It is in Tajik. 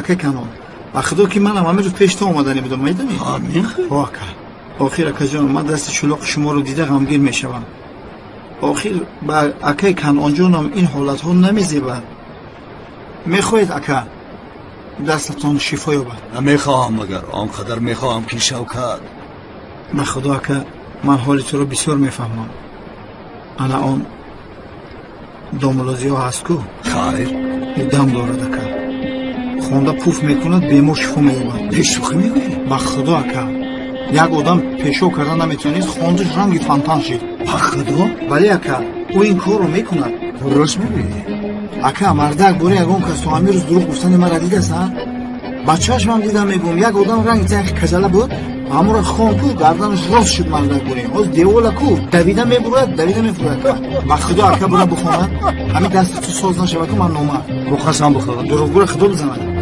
Акай Канон, ба худо, ки манам ҳамин рӯз пеш то омадани будам, медонӣ? Ҳамин? Ҳо, ака. Охир, акаҷон, ман дасти чӯлоқи шуморо дида ғамгин мешавам. Охир ба акаи Канонҷонам ин ҳолатҳо намезебад. Мехоҳед, ака, дастатон шифо ёбад? Намехоҳам, магар он қадар мехоҳам, ки Шавкат. Ба худо, ака, ман ҳоли туро бисёр мефаҳмам. Ана он домулозиҳо ҳаст ку. Хайр. Ӯ дам дорад, ака. Хонда пуф мекунад, бемор шифо меёбад. Бешӯхӣ мегӯӣ? Ба худо, ака, як одам пешоб карда наметавонист, хондаш, ранги фонтан шид. Ба худо? Бале, ака, ӯ ин корро мекунад. Рост мегӯӣ? Ака, мардак, бори ягон кас то ҳамин рӯз дурӯғ гуфтани мара дидааст, а? Ба чашмам дидам, мегӯм, як одам ранги танхи каҷала буд, ҳамура хон ку, гарданаш рост шуд. Мардак, бурем ҳоз девола ку, давида мебурад, давида мефурад. Ба худо, ака, бура бухонад, ҳамин дасти ту соз нашава ку, ман номард. Бо қасам бихӯр. Дурӯғгӯра худо бизанад.